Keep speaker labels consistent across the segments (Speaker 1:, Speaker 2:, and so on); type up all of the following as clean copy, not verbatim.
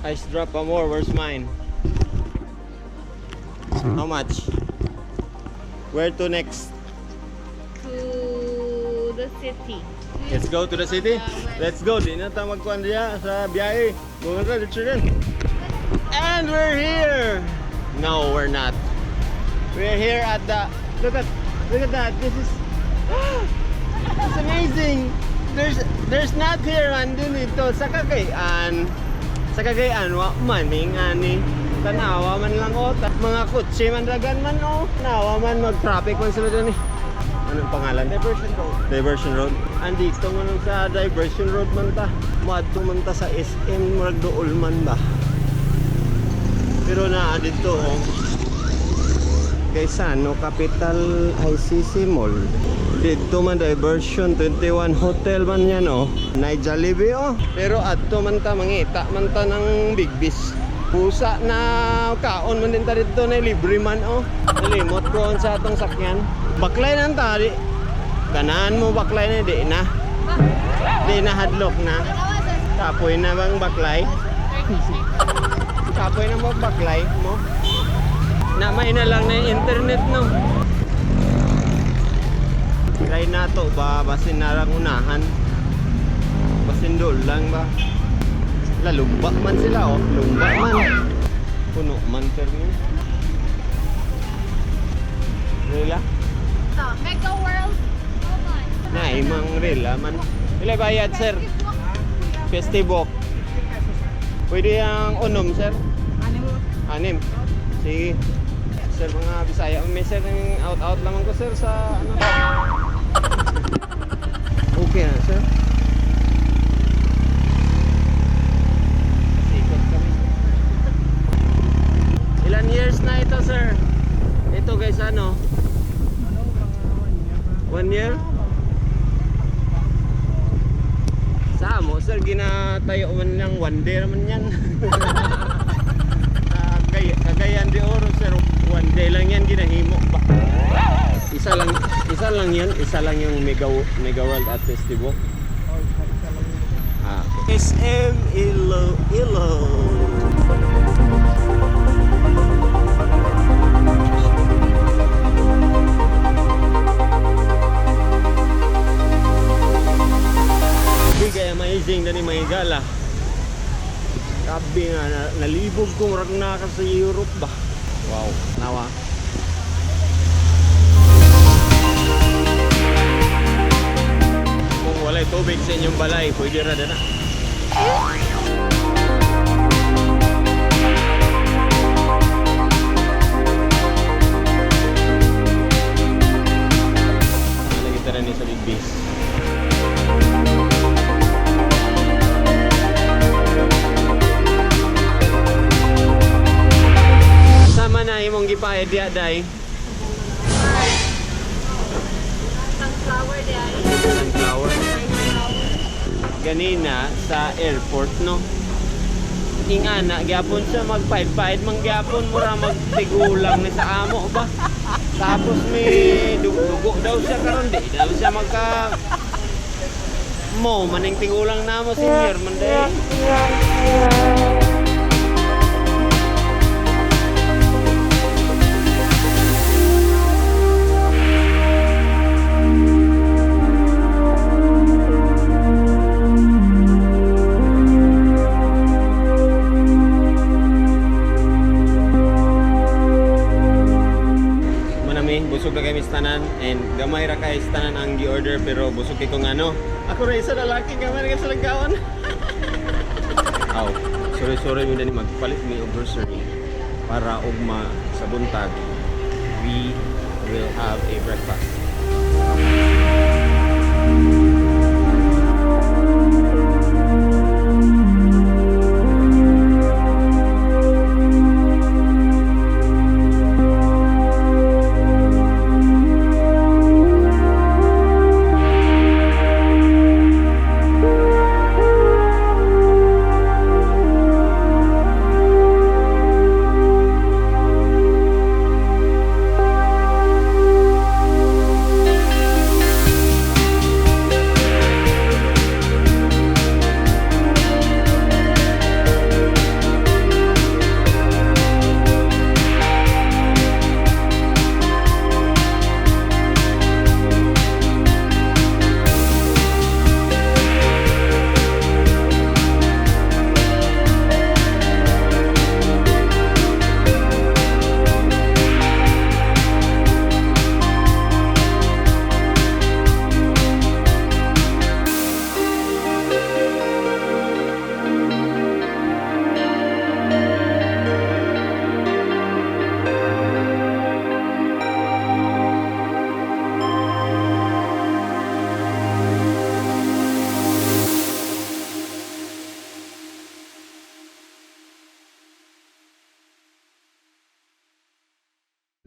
Speaker 1: Ice drop pa more. Where's mine? How much? Where to next?
Speaker 2: To the city.
Speaker 1: Let's go to the city. Let's go. Di na ta magkuan diya sa biyahe. Go na dito rin. And we're here. No, we're not. We're here at the look at that. This is it's amazing. There's not here man din ito sa Cagayan. Sa Cagayan wa man ing ani. Tanawa man lang oh. Mga kotse man dagan man oh. Tanawa man mag traffic man sila dun eh. Anong pangalan?
Speaker 3: Diversion Road.
Speaker 1: Diversion Road. Andito man lang sa Diversion Road man ta. Moadto man ta sa SM, murag dool man ba. Pero naa dito oh. Gaisano Capital ICC Mall. Dito man Diversion 21 Hotel man yan oh. Nay Jollibee oh. Pero adto man ta, mangita man ta ng Big Bis. Pusa na kaon man din ta dito na libre man oh. Nalimot ko sa atong sakyan. Baklay nang ta di. Ganahan mo baklay na di na. Di na, hadlok na. Kapoy na bang baklay? Kapoy na mo baklay mo? Namay na lang na yung internet no. Try na to ba, basin narang unahan. Basin doon lang ba. Lalumba man sila oh, lumba man. Puno man pero. Rela?
Speaker 2: Ito, Mega World.
Speaker 1: Na imang rela man. Ila bayad, sir? Festibok. Pwede ang unom, sir? Anim. Sige. Sir, mga Bisaya. May sir, ng out-out lamang ko, sir, sa ano. Okay na, sir. Sikot kami. Ilan years na ito, sir? Ito, guys, ano? One year? Sa mo, sir, ginatayo man lang one day naman yan. Cagayan de Oro, sir, one day lang yan ginahimo ba? Isa lang yan, isa lang yung Mega, Mega World at Festival. Ah, okay. SM Ilo Ilo. Big ay amazing dani mga gala. Grabe nga, nalibog kong rag na ka sa Europe ba. Wow, nawa. Kung walay tubig sa inyong balay, pwede ra na. Lagi tara ni sa Big Base. Sama na imong gipae diya day.
Speaker 2: Sunflower di ay.
Speaker 1: Sunflower. Ganina sa airport no. Ingana gyapon siya magpaid-paid man gyapon, mura magtigulang ni sa amo ba. Tapos may dugo daw siya karon, di daw siya magka mo maning tigulang na mo senior man day. Manami, busog na kami sa tanan and gamay ra kay sa tanan ang gi-order pero busog kay kung ano. Ako ra isa lalaki, gamay ra kay sa lagkaon. Aw, sorry sorry mi dani magpalit mi og grocery para ugma sa buntag. We will have a breakfast.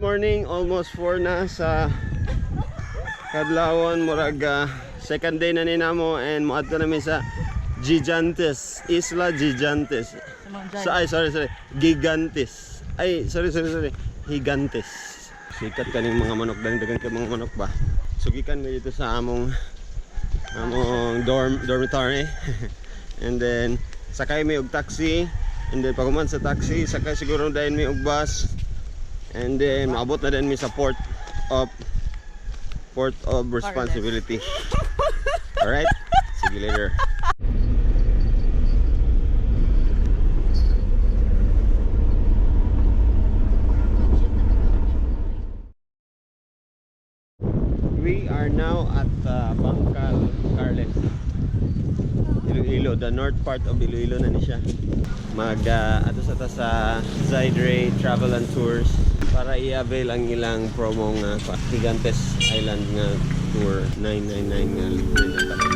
Speaker 1: Morning, almost 4 na sa kadlawon, murag second day na ni namo and moadto nami sa Gigantes, Isla Gigantes. Sa, ay, sorry, sorry. Gigantes. Ay, sorry, sorry, sorry. Gigantes. Sikat kaning mga manok, daghan kay mga manok ba. So gikan mi dito sa among dormitory. And then sakay mi og taxi and then paghuman sa taxi, sakay siguro dayon mi og bus. And then maabot na din mi sa port of responsibility. Alright? See you later. We are now at Bangkal, Carles. Iloilo, the north part of Iloilo na ni siya. Mag ato sa ta sa Zydre Travel and Tours para i-avail ang ilang promo nga Gigantes Island nga tour 999 nga libre na tanan.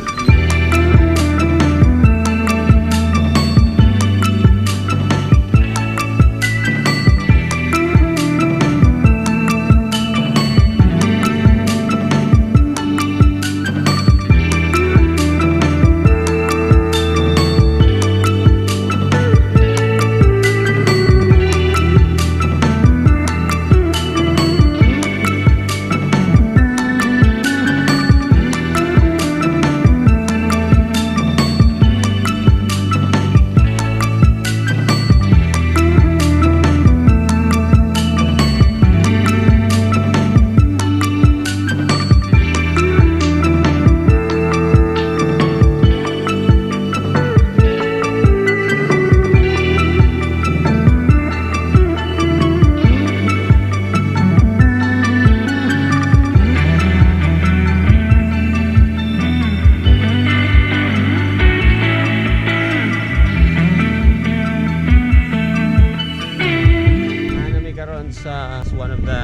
Speaker 1: Naa mi karon sa one of the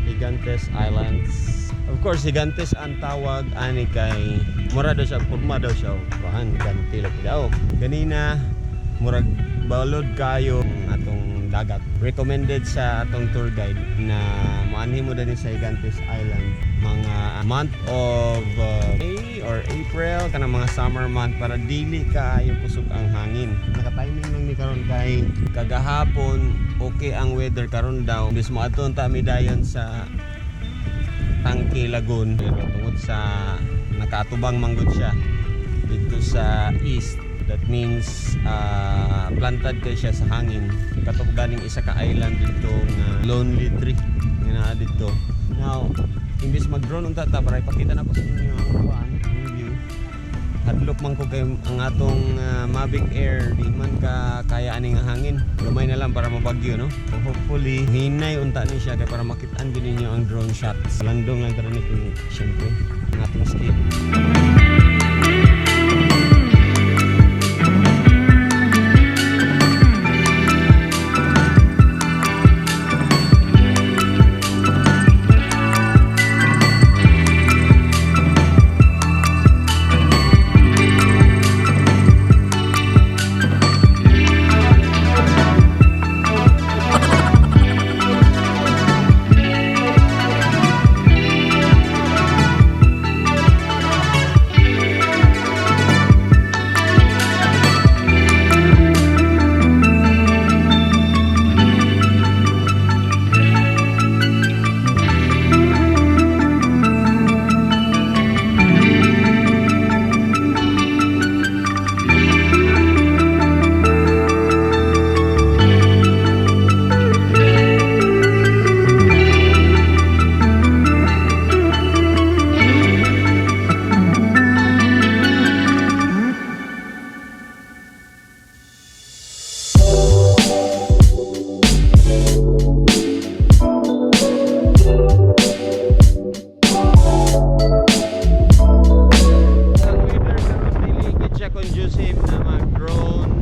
Speaker 1: Gigantes Islands. Of course, Gigantes ang tawag ani kay mura daw siya, porma daw siya. Kuan, gante lagi daw. Ganina murag balod kayo ang atong dagat. Recommended sa atong tour guide na moanhi mo dinhi sa Gigantes Island mga month of May or April, kanang mga summer month, para dili kaayo kusog ang hangin. Naka-timing lang ni karon kay kagahapon okay ang weather, karon daw bis moadto ta mi dayon sa Tangke Lagoon, pero tungod sa nakaatubang manggod siya dito sa east, that means plantad kay siya sa hangin. Katong ganing isa ka island dito nga Lonely Tree nga naa dito. Now, imbis mag-drone unta ta para ipakita na ko sa inyo ang kuan, ang view, hadlok man ko kay ang atong Mavic Air di man ka kaya ani nga hangin. Gamay na lang para mabagyo, no? So, hopefully hinay unta ni siya kay para makitaan din ninyo ang drone shots. Landong lang tara ni kung syempre ang atong skill. Ang weather karon dili gid siya conducive na mag-drone.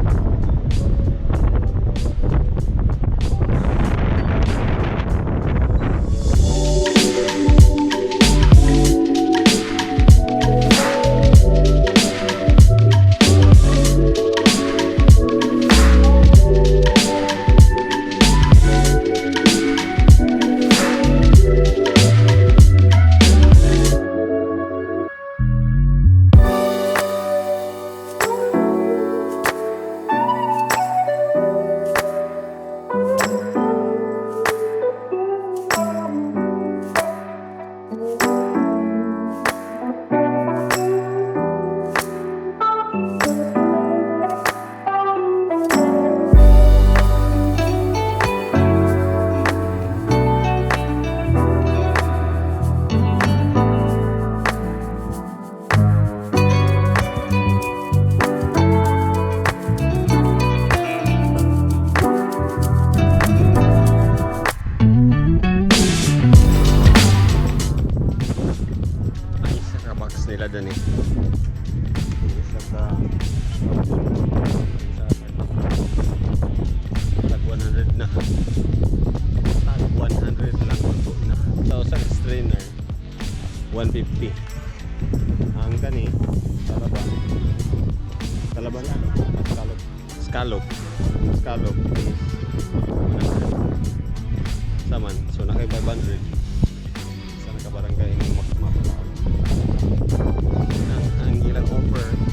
Speaker 1: Palaban?
Speaker 3: Scallop.
Speaker 1: Scallop. Scallop is 100. Saman. So naa kay 500. Sa nakabarangay ng mapalaon. Ang ilang offer.